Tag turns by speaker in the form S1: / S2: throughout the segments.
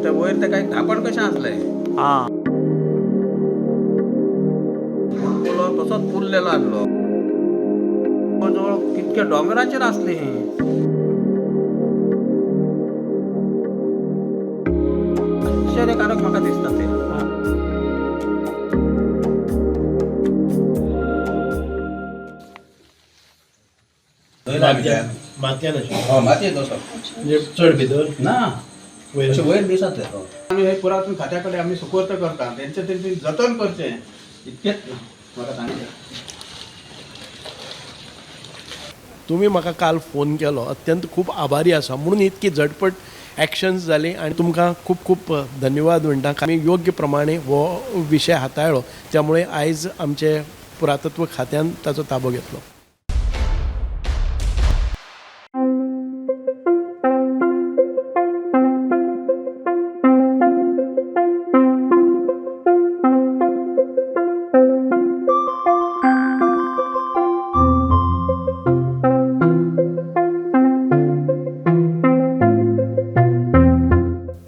S1: ते वयर तेका एक धांपण कशें आसलें. बुडकुलो तसोच पुरलेलो आसलो. जवळ जवळ कितक्या दोंगराचेर आसली ही. आश्चर्यकारक म्हाका दिसता ते.
S2: मातयेन आशिल्लें?
S1: मातयेन तसो.
S2: म्हणजे चड भितर?
S1: ना.
S2: वयर?
S1: अशें वयर दिसत ते. आमी हे पुरातन खात्या कडेन आमी सुपूर्त करता, तेंचे तेंचे जतन करचें, इतकेंच म्हाका सांगचें.
S2: तुमी म्हाका काल फोन केलो, अत्यंत खूब आभारी आसा. म्हणून इतकी झटपट एक्शन्स जाली आनी तुमकां खूब खूब धन्यवाद म्हणटा. आमी योग्य प्रमाणे हो विशय हाताळ्ळो, त्यामुळे आयज आमचे पुरातत्व खात्यान ताचो ताबो घेतलो.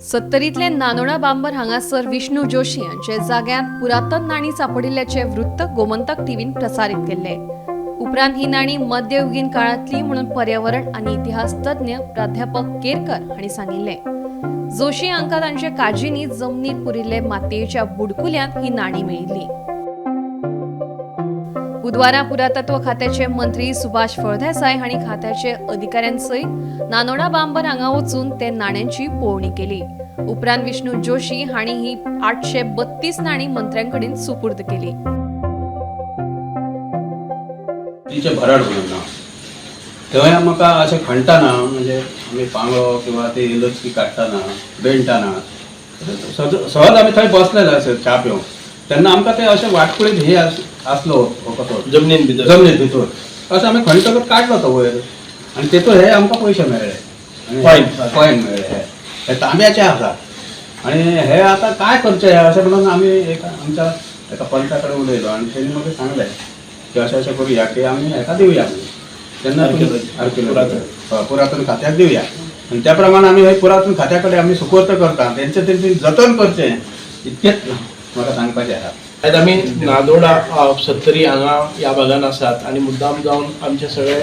S3: सत्तरीतले नानोडा बांबर हांगासर विष्णू जोशी हांचे जाग्यांत पुरातन नाणी सांपडिल्ल्याचें वृत्त गोमंतक टीव्हीन प्रसारीत केल्लें. उपरांत ही नाणी मध्ययुगीन काळांतली म्हणून पर्यावरण आनी इतिहास तज्ञ प्राध्यापक केरकर हांणी सांगिल्लें. जोशी हांकां तांच्या काजींनी जमनीर पुरिल्ले मातयेच्या बुडकुल्यांत ही नाणी मेळिल्ली. बुधवारा पुरातत्व खात्याचे मंत्री सुभाष फळदेसाय हांणी खात्याचे अधिकाऱ्यांसयत नानोडा बांबर हांगा वचून ते नाण्यांची पळोवणी केली. उपरांत विष्णू जोशी हांणी ही 832 नाणी मंत्र्यांकडेन सुपूर्द केली.
S1: तिचें भराड म्हणून नांव. थंय आमकां अशें खणटाना, म्हणजे आमी पांगळो किंवा ती लचकी काडटाना, बेणटाना, सहज आमी थंय बसलेले अशें च्या पिवंक, तेन्ना आमकां ते अशें वाटकुळीत हे आसलो हो कसो
S2: जमनीन भितर?
S1: जमनीत भितर अशें आमी खणटकच काडलो तो वयर आनी तेतूर हे आमकां पयशे मेळ्ळे.
S2: कॉयन.
S1: कॉयन मेळ्ळे. हे हे तांब्याचे आसा आनी हे आतां काय करचें हे अशें म्हणून आमी एक आमच्या एका पंचा कडेन उलयलो आनी तेणी मागीर सांगलें की अशें अशें करुया की आमी हेका दिवया म्हणून. तेन्ना
S2: आर्किओलॉजी.
S1: आर्किओलॉजी पुरातन खात्याक दिवया आनी त्या प्रमाणे आमी हे पुरातन खात्या कडेन आमी सुपूर्त करता, तेंचे तेंचे जतन करचें, इतकेंच म्हाका सांगपाचें आसा.
S2: आयज आमी नादोडा सत्तरी हांगा ह्या भागान आसात आनी मुद्दाम जावन आमचे सगळे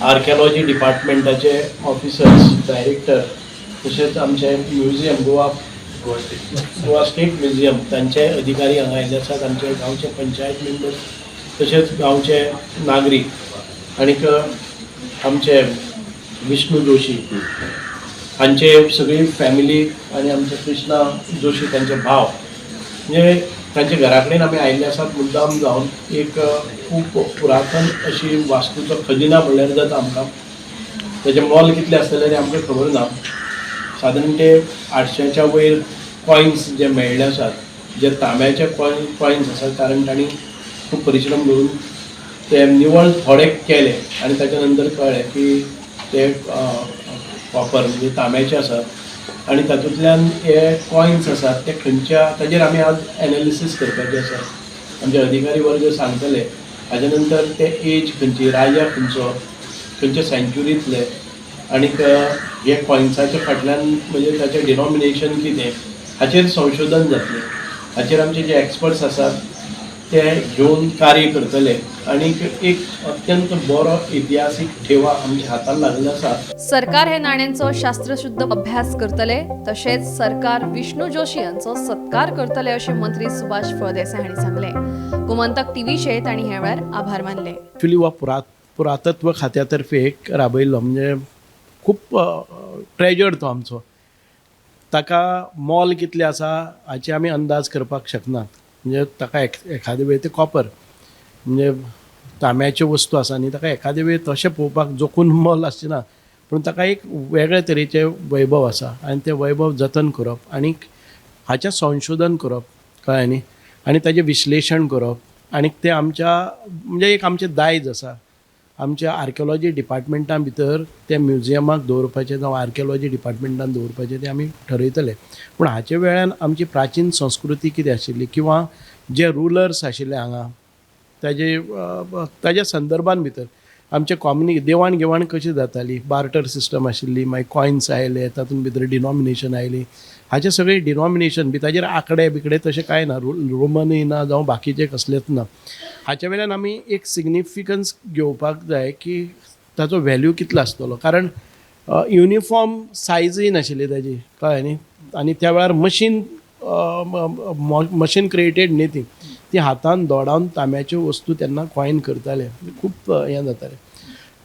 S2: आर्किओलॉजी डिपार्टमेंटाचे ऑफिसर्स, डायरेक्टर, तशेंच आमचे museum, Goa Goa state museum तांचे अधिकारी हांगा आयिल्ले आसात, आमचे गांवचे पंचायत मेंबर्स, तशेंच गांवचे नागरीक आनीक आमचे विष्णू जोशी हांचे सगळी फॅमिली आनी आमचे कृष्णा जोशी तांचे भाव, म्हणजे तांच्या घरा कडेन आमी आयिल्ले आसात. मुद्दाम जावन एक खूब पुरातन अशी वास्तूचो खजिना म्हणल्यार जाता आमकां. ताचें मोल कितलें आसतलें तें आमकां खबर ना. सादारण ते 800च्या वयर कॉयन्स जे मेळ्ळे आसात, जे तांब्याचे कॉयन्स आसात, कारण तांणी खूब परिश्रम करून ते निवळ थोडे केले आनी ताच्या नंतर कळ्ळें की ते कॉपर म्हणजे तांब्याचे आसात. आनी तातूंतल्यान हे कॉयन्स आसात ते खंयच्या ताजेर आमी आज एनालिसीस करपाचें आसा. आमचे अधिकारी वर्ग सांगतले. हाजे नंतर ते एज खंयची, राजा खंयचो, खंयच्या सेंच्युरींतले आनीक हे कॉयन्साच्या फाटल्यान म्हणजे ताचें डिनॉमिनेशन कितें हाचेर संशोधन जातलें. हाचेर आमचे जे एक्सपर्ट्स आसात ते घेवन कार्य करतले आनीक एक अत्यंत बरो इतिहासीक ठेवा आमच्या हातान लागलेलो आसा.
S3: सरकार हे नाण्यांचो शास्त्रशुद्ध अभ्यास करतले, तशेंच सरकार विष्णू जोशी यांचो सत्कार करतले अशें मंत्री सुभाष फळदेसाय हांणी सांगलें. गोमंतक टीव्हीचे तांणी ह्या वेळार आभार मानले.
S2: एक्चुली हो पुरातत्व खात्या तर्फे एक राबयल्लो म्हणजे खूब ट्रेजर तो आमचो. ताका मोल कितलें आसा हाचे आमी अंदाज करपाक शकनात. म्हणजे ताका एखादे वेळ ते कॉपर म्हणजे तांब्याच्यो वस्तू आसा न्ही, ताका एखादे वेळ तशें पळोवपाक जोखून मोल आसचें ना, पूण ताका एक वेगळे तरेचें वैभव आसा आनी तें वैभव जतन करप आनी हाचें संशोधन करप, कळ्ळें न्ही, आनी ताजें विश्लेशण करप आनी तें आमच्या म्हणजे एक आमचें दायज आसा. आमच्या आर्किओलॉजी डिपार्टमेंटा भितर तें म्युझियमाक दवरपाचें जावं आर्किओलॉजी डिपार्टमेंटान दवरपाचें तें आमी ठरयतले. पूण हाचे वेळान आमची प्राचीन संस्कृती कितें आशिल्ली किंवां जे रुलर्स आशिल्ले हांगा ताजे ताज्या संदर्भान भितर आमचे कॉम्युनि देवाण घेवाण कशी जाताली, बार्टर सिस्टम आशिल्ली, मागीर कॉयन्स आयले, तातूंत भितर डिनॉमिनेशन आयली. हाचे सगळे डिनॉमिनेशन बी ताजेर आंकडे बिकडे तशें कांय ना, रोमनय ना जावं बाकीचे कसलेच ना. हाचे वेल्यान आमी एक सिग्निफिकन्स घेवपाक जाय की ताचो व्हॅल्यू कितलो आसतलो, कारण युनिफॉर्म सायजूय नाशिल्ली ताजी, कळ्ळें न्ही. आनी त्या वेळार मशीन मशीन क्रिएटेड न्ही, ती ती हातान दोडावन तांब्याच्यो वस्तू तेन्ना कॉयन करताले, खूब हें जातालें.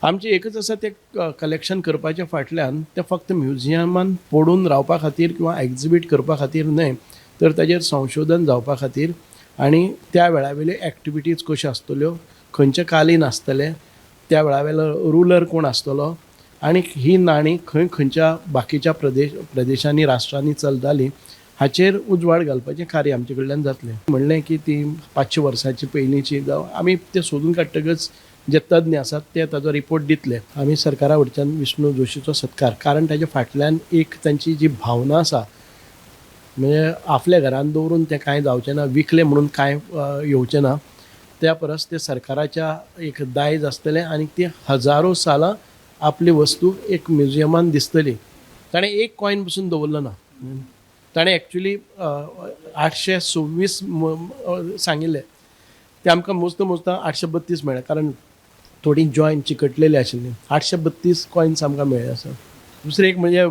S2: आमचें एकच आसा तें कलेक्शन करपाच्या फाटल्यान तें फक्त म्युजियमान पडून रावपा खातीर किंवा एग्जिबीट करपा खातीर न्हय, तर ताजेर संशोधन जावपा खातीर आनी त्या वेळा वयल्यो एक्टिविटीज कश्यो आसतल्यो, खंयचे कालीन आसतलें, त्या वेळा वयलो रुलर कोण आसतलो आनी ही नाणी खंय खंयच्या बाकीच्या प्रदेशांनी राष्ट्रांनी चलताली हाचेर उजवाड घालपाचें कार्य आमचे कडल्यान जातलें. म्हणलें की ती 500 वर्सांची पयलींची जावं आमी तें सोदून काडटकच जे तज्ञ आसात ते ताजो रिपोर्ट दितले. आमी सरकारा वटच्यान विष्णू जोशीचो सत्कार, कारण ताच्या फाटल्यान एक तांची जी भावना आसा, म्हणजे आपल्या घरान दवरून तें कांय जावचें ना, विकलें म्हणून कांय येवचें ना, त्या परस तें सरकाराच्या एक दायज आसतलें आनी ती हजारो सालां आपली वस्तू एक म्युजियमान दिसतली. ताणें एक कॉयन पसून दवरलो ना. ताणें एक्चुली 826 सांगिल्लें, ते आमकां मोजता मोजता 832 मेळ्ळे, कारण थोडीं जॉयन चिकटलेली आशिल्लीं. 832 कॉयन्स आमकां मेळ्ळे आसा. दुसरें एक म्हणजे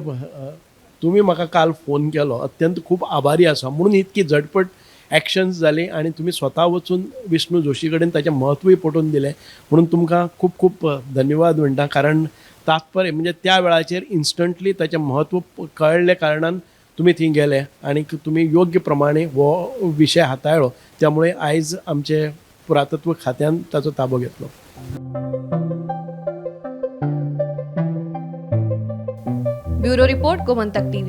S2: तुमी म्हाका काल फोन केलो, अत्यंत खूब आभारी आसा म्हणून इतकी झटपट एक्शन्स जाली आनी तुमी स्वता वचून विष्णू जोशी कडेन ताचें म्हत्वूय पटोवन दिलें म्हणून तुमकां खूब खूब धन्यवाद म्हणटा. कारण तात्पर्य म्हणजे त्या वेळाचेर इन्स्टंटली ताचें म्हत्व कळ्ळ्या कारणान तुमी थंय गेले आनी तुमी योग्य प्रमाणे हो विशय हाताळ्ळो, त्यामुळे आयज आमचे पुरातत्व खात्यान ताचो ताबो घेतलो.
S3: Bureau report, Gomantak TV.